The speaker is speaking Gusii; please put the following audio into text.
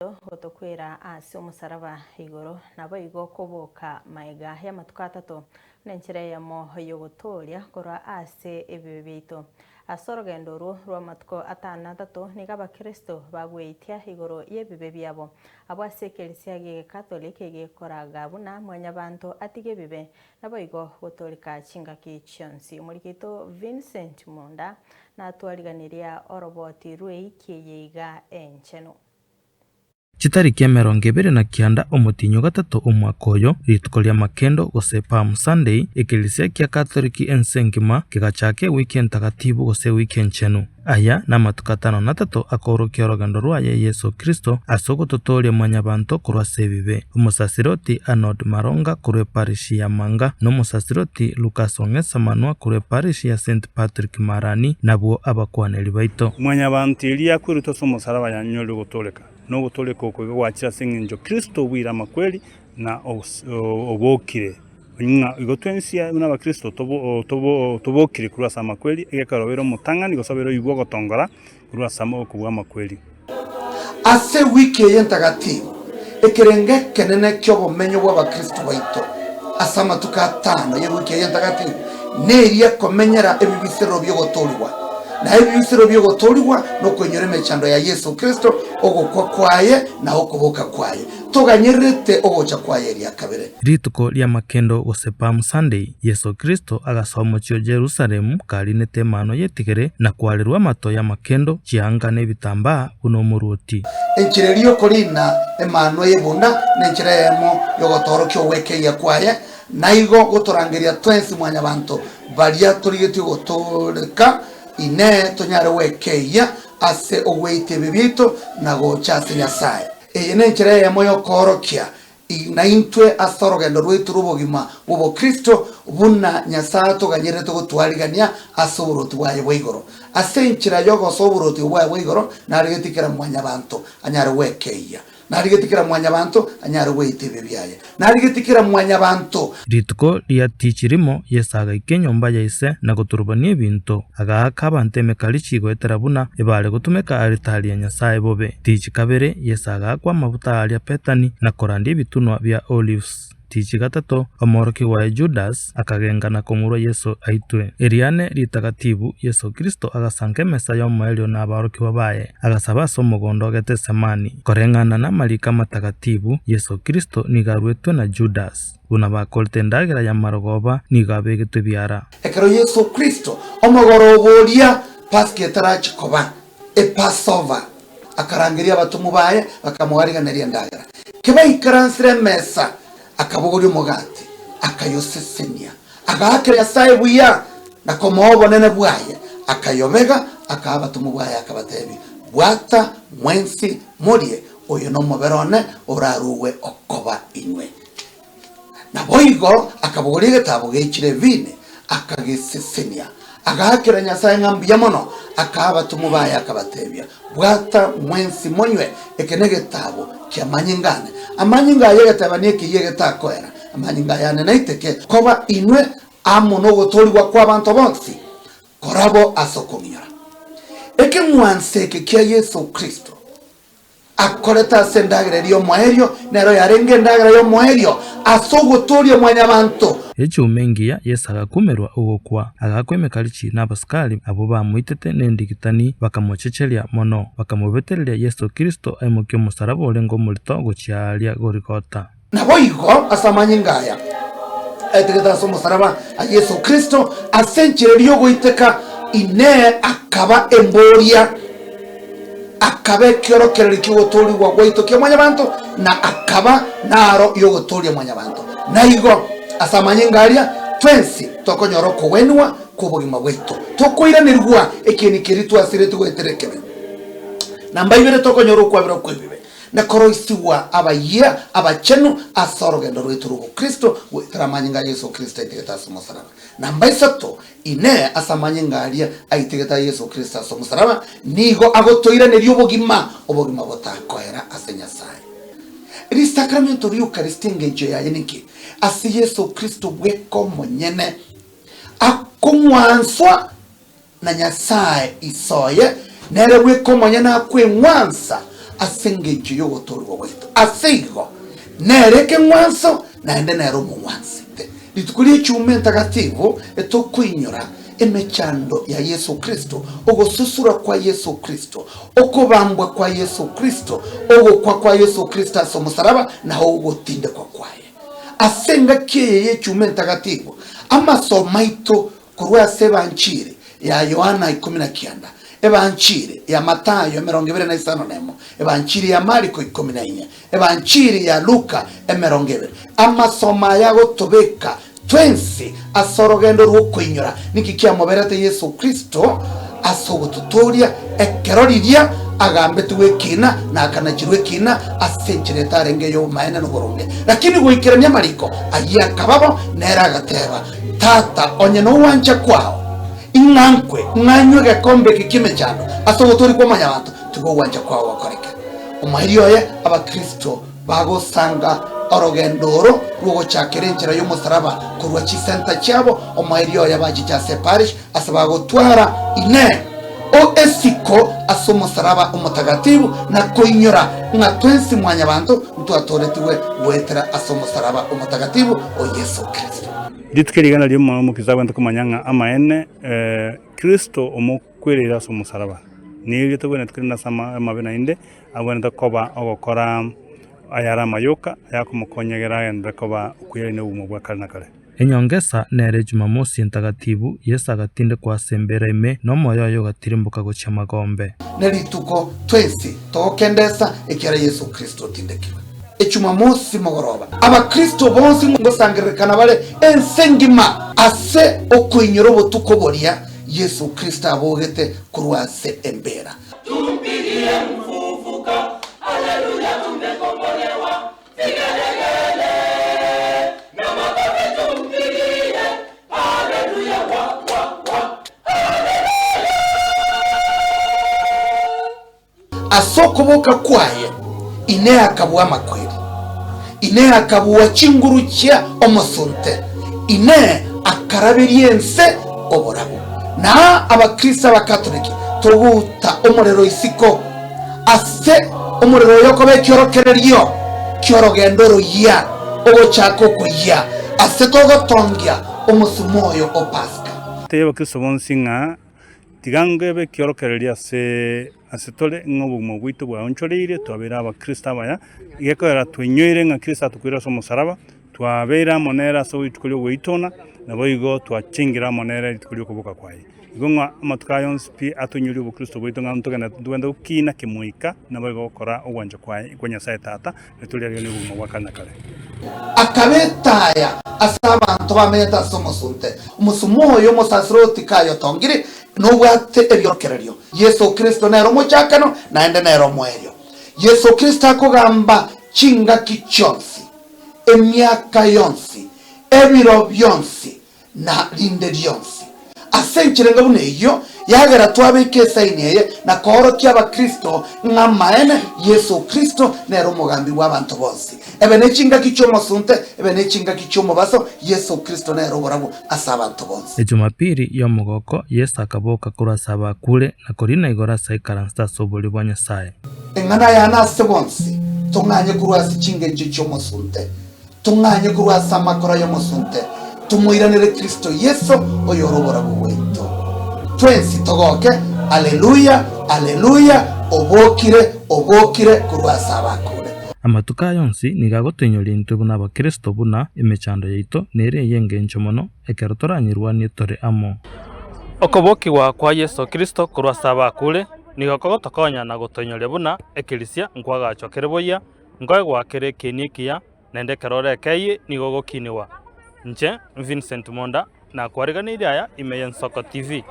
Gotokwera ase omosaraba igoro, naboigo koboka magega y'amatuko atato, nenchera eyemo y'ogotooria korwa ase ebibe biaito. Ase orogendo orwo rw'amatuko atano na atato nigo abakristo bagweitia igoro y'ebibe biabo. Abwo ase ekerisia gi'egekatoliki gekoraga buna mwanyabanto atige ebibe, naboigo gotooreka chingaki chionsi. Omoriki oito Vincent Monda natwariganiria oroboti rw'eiki eye iga enchenu. Chitariki 29 omotienyi o gatato omwaka oyo, rituko ri'amakendo, gose Palm Sunday, ekerisia kia Katoliki ense engima kegachaka ewiki entagatibu gose ewiki enchenu. Aya namatuko atano na atato akoorokia orogendo rwaye Yeso Kristo ase ogototooria mwanyabanto korwa ase ebibe. Omosasiroti Arnold Maronga korwa eparishi ya Manga na omosasiroti Lucas Ong'esa Manwa korwa eparishi ya Saint Patrick Marani nabwo abakwaneri baito. Mwanyabanto eria yakwerutwe ase omosaraba yanyorire ogotooreka, na ogotooreka oko iga gwachire ase engencho Kristo obuire amakweri na obokire, ng'a igo twensi buna abakristo tobokire korwa ase amakweri, egekero obeire omotang'ani gose obeire oyio bw'ogotongora korwa ase okobua amakweri. Ase ewiki eye entagatifu, ekerengo ekenene ki'obomenyo bw'Abakristo baito ase amatuko atano y'ewiki eye entagatifu neria komenyera ebibisero bi'ogotoorigwa. Na ebibisero bi'ogotoorigwa nokoinyora emechando ya Yeso Kristo, ogokwa kwaye na okoboka kwaye. Toganyererete ogocha kwaye eria kabere. Rituko ri'amakendo gose Palm Sunday, Yeso Kristo agasoa omochie o Jerusalemu karinete emano y'etigere na kwarerwa amato y'amakendo, chianga na ebitambaa buna omoruoti. Enchera eria y'okorina emanwa y'ebunda nenchera eyemo y'ogotoorokia ogwekeyia kwaye, naigo gotorangeria twensi mwanyabanto baria torigetie gotooreka, Inee, tonyare gwekeyia ase ogweitia ebibe biaito na gocha ase Nyasae? Eye nenchera eyemo y'okoorokia Naintwe ase orogendo rwaito rw'obogima bw'obokristo, buna Nyasae atoganyerete gotwarigania ase oborwoti bwaye bwa igoro. Ase enchera y'ogosoa oborwoti obo bwaye bwa igoro, narigetie kera mwanyabanto anyare gwekeyia. Narigetie kera mwanyabanto anyare gweita ebibe biaye. Narigetie kera mwanyabanto. Rituko ria tichi rimo Yeso agaika enyomba ya ise na goturubania ebinto, agaaka abanto emekarichi goetera buna ebare gotumeka aritari ya Nyasae bobe. Tichi kabere Yeso agaakwa amabuta aaria Bethani na korandia ebitunwa bia Olives. Tichi gatato omorokigwa oye Judas akagenka na komorua Yeso aitwe. Eriane ritagatibu Yeso Kristo agasanka emesa y'omoerio na aborokigwa baye, agasaba ase omogondo o Getesemani. Koreng'ana namariko amatagatibu, Yeso Kristo nigo aruetwe na Judas. Buna bakorete endagera y'amarogoba, nigo abegetwe ebiara. Ekero Yeso Kristo, omogoroba oria Pasika etarachi koba, Epasova, akarangeria abatomwa baye, bakamoariganeria endagera. Kebaikaransire emesa, akabogoria omogati, akayosesenia, agaakera Nyasae buya, na komoa obonene bwaye, akayobega, akaa abatomwa baye, akabatebia, Bwata mwensi morie, oyo nomobere one orarugwe okoba inwe. Naboigo akabogoria egetaabo geichire evini, akagesesenia, agaakera Nyasae ng'a mbuya mono, akaa abatomwa baye akabatebia, Bwata mwensi monywe, eke negetaabo ki'amanyinga ane. Amanyinga aya egetebani ekeyia egetakoera, amanyinga aya ane naiteke koba inwe amo nogotoorigwa kw'abanto bonsi korabo ase okong'inyora. Ekeng'wanso eke kia Yeso Kristo akorete ase endagera eria y'omoerio, nero yarenge endagera y'omoerio ase ogotooria mwanyabanto. Echuma engiya Yeso agakumerwa ogokwa, agaakwa emekarichi nabasikari abwo bamoitete nendigitani, bakamochecheria mono, bakamobetereria Yeso Kristo aimokie omosaraba orenge omorito gochia aaria Goligota. Naboigo ase amanyinga aya aetegete ase omosaraba a Yeso Kristo, ase enchera eria y'ogoiteka, Inee, akaba emboria, akaba ekiorokererio ki'ogotoorigwa gwaito kia mwanyabanto, na akaba naro y'ogotooria mwanyabanto. Na igo ase amanyinga aria twensi tokonyora okogwenigwa kw'obogima bwaito, tokoiranerigwa ekieni keria twasiretie goetera ekebe. Namba ibere tokonyora okwaberwa kw'ebibe. Na koroisigwa abayia abachenu ase orogendo rwaito rw'obokristo goetera amanyinga a Yeso Kristo aitegete ase omosaraba. Namba isato, Inee, ase amanyinga aria aitegete a Yeso Kristo ase omosaraba nigo agotoiraneria obogima, obogima botakoera ase Nyasae? Risakramento ri'Eukaristia engencho yaye ninki? Ase Yeso Kristo bweka omonyene akong'wanswa Na Nyasae Iso oye nere bweka omonyene akweng'wansa ase engencho y'ogotoorigwa gwaito. Ase igo, nere ekeng'wanso, naende nere omong'wansete. Rituko ri'Echuma Entagatifu etokoinyora emechando ya Yeso Kristo, ogosusura kwa Yeso Kristo, okobambwa kwa Yeso Kristo, ogokwa kwa Yeso Kristo ase omosaraba, na ogotindekwa kwaye. Ase engaki eye y'Echuma Entagatifu, amasomo aito Korwa ase Ebanchiri ya Yohana 19, Ebanchiri ya Mathayo 21, Ebanchiri ya Mariko 14, Ebanchiri ya Luka 20. Amasomo aya agotobeka twensi ase orogendo rw'okoinyora niki kiamoberete Yeso Kristo ase ogototooria ekero riria agambetigwe ekiina na akanachirwa ekiina ase enchera etarenge ey'obomaene na oboronge. Lakini goikerania amariko ayio akaba bo, nere agateba, Tata, onye nogwancha kwao, ing'a nkwe, ng'a nywe egekombe eke ki'emechando ase ogotoorigwa kwa mwanyabanto, tiga ogwancha kwao gokoreke. Omoerio oye Abakristo bagosanga orogendo oro rw'ogochakera enchera y'omosaraba korwa chisenta chiabo, omoerio oye bachiche ase eparish ase bagotwara inee o esiko ase omosaraba omotagatifu na koinyora ng'a twensi mwanyabanto ntwatoretigwe goetera ase omosaraba omotagatifu o Yeso Kristo. Rituko rigana ri'omwana omokristo abwenerete komanya ng'a amaene Kristo omokwereire ase omosaraba, nigo tobwenerete korenda ase amabe naende abwenerete koba ogokora ayare amayoka ayakomokonya egere agenderere koba okoirania obogima bwa kare na kare. Enyongesa nere Jumamosi Entagatibu, Yeso agatindekwa ase embeera ime, na omoyo oye ogatirimboka gochia magombe. Ne rituko twensi togokendesa ekiagera Yeso Kristo otindekirwe. Echumamosi mogoroba, Abakristo bonsi ngosangererekana bare ense engima ase okoinyora obotuko boria Yeso Kristo abogete korwa ase embeera. Ase okoboka kwaye Inee akabua amakweri, Inee akabua chinguru chia omosunte, Inee akaraberia ense oborabu. Na Abakristo Abakatoliki toguta omorero isiko ase omorero oyo okoba ekiorokererio ki'orogendo oroyia, ogochaka okoyia, ase togotongia omosumo oyo o Pasika. Tebia Abakristo bonsi ng'a tiga ngebe ekiorokererio ase ase tore, ng'a obogima bwaito bwaonchoreire, twabeire Abakristo abaya, gekoera twainyoire ng'a Kristo atokoire ase omosaraba, twabeire amo nere ase rituko ri'ogoitona, naboigo twachengire amo nere rituko ri'okoboka kwaye. Igo ng'a amatuko aya onsi pi atoinyorie obokristo bwaito ng'a ntogende ntogende gokina kemoika, naboigo gokora ogwancha kwaye kwa Nyasae Tata, na toriageranie obogima bwa kare na kare. Akabetaya ase abanto bamenyete ase omosunte. Omosumo oyo omosasiroti kayotongire, nobwate ebiorokererio. Yeso Kristo nere omochakano, naende nere omoerio. Yeso Kristo akogamba chingaki chionsi, emiaka yonsi, ebiro bionsi, na rinde rionsi. Ase enchera enga buna eyio, yagera twabeka esaini eye na koorokia Abakristo ng'a amaene Yeso Kristo nere omogambi bw'abanto bonsi. Ebe ne chingaki chi'omosunte, ebe ne chingaki chi'omobaso, Yeso Kristo nere oborabwo ase abanto bonsi. Ejumapiri y'omogoko, Yeso akaboka korwa ase abakure, na korina igoro ase aikaransete ase oborio bwa Nyasae. Eng'ana yane ase bonsi, tong'anye korwa ase chingencho chi'omosunte, Tong'anye korwa ase amakora y'omosunte, tomoiranere Kristo Yeso, oyore oborabu bwaito. Twensi togoke, Aleluya, Aleluya, obokire, obokire korwa ase abakure. Amatuko aya onsi nigo agotoinyoria intwe buna Abakristo buna emechando yaito nere ey'engencho mono ekero toranyerwanie tore amo. Okobokigwa kwa Yeso Kristo korwa ase abakure nigo kogotokonya na gotoinyoria buna ekerisia nkwagachwa kere boyia, nkoegwa kere ekieni ekiya, naende ekero ore ekeyie nigo ogokinigwa. Inche Vincent Monda nakwariganeirie aya ime y'Ensoko TV.